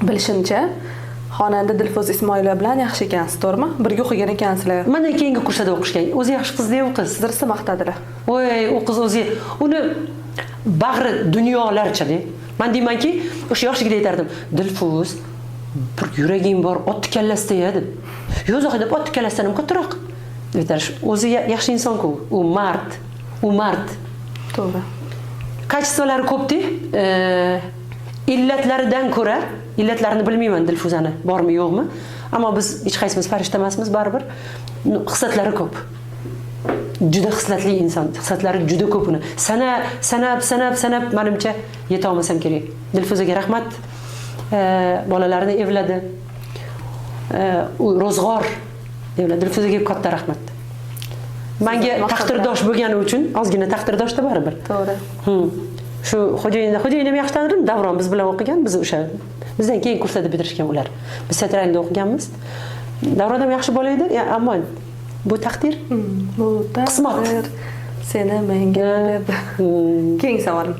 Bilishimcha, xonanda Dilfuz Ismoilova bilan yaxshi ekansiz, to'g'rimi? Birga o'qigan ekansizlar. Mana, keyingi kursda o'qishgan. O'zi yaxshi qizda u qiz. Rosa maqtadilar. Voy, u qiz o'zi, uni bag'ri dunyolarchada. Man deymanki, o'sha yoshligida aytardim: "Dilfuz, bir yuraging bor, otni kallasida", deb. "Yo'q, Zohid opa, otni kallasidan ham kattaroq", deb aytar. O'zi yaxshi inson-ku u, mard, u mard. To'g'ri. Качество lari ko'pda, illatlaridan ko'ra, illatlarini bilmayman Dilfuzani, bormi, yo'qmi, ammo biz hech qaysimiz farishta emasmiz baribir. Ну, xislatlari ko'p, juda xislatli inson, xislatlari juda ko'p. Uni sanab, sanab, sanab, manimcha, yetolmasam kerak. Dilfuzaga rahmat. Bolalarini evladi. U ro'zg'or evladi. Dilfuzaga katta rahmat manga taqdirdosh bo'lgani uchun. Ozgina taqdirdoshda baribir. To'g'ri. Shu xo'jayinni, xo'jayin ham yaxshi tanidim. Davron biz bilan o'qigan, biz o'sha bizdan keyin kursda bitirishgan ular. Biz театральный da o'qiganmiz. Davron ham yaxshi bola edi, ammo bu taqdir. Bu Qismat. taqdir seni menga berdi. Keyingi savolim.